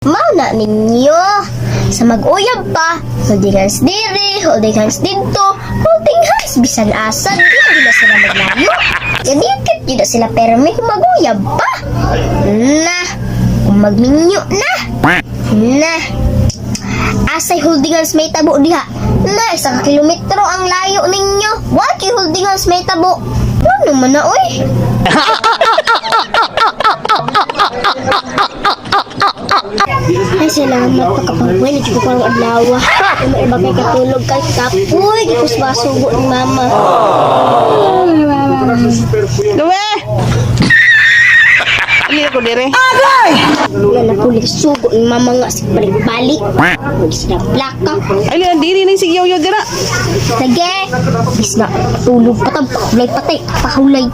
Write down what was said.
Mao na ninyo. Sa mag-uyab pa, holding hands diri, holding hands didto, holding hands bisan asa, di di na sila maglayo. Gadikit yun na sila pero may kung mag-uyab pa. Na, kung magminyo na. Na, asay holding hands may tabo diha? Na, 1 ka kilometro ang layo ninyo. Wa kay holding hands may tabo. Ano man na, oy? Ay, salamat pagkapagpuwi. Hindi ko parang adlaw. Ano iba kay katulog kay kapoy. Di ko masugo ni mama. Luwe! Ali ako dire. Wala na ko sugo ni mama nga si balik-balik. Huwag sila plaka. Ali ang diri ning sige yo dira. Sige. Bis na tulog pa tag. Pahulay patay. Pahulay.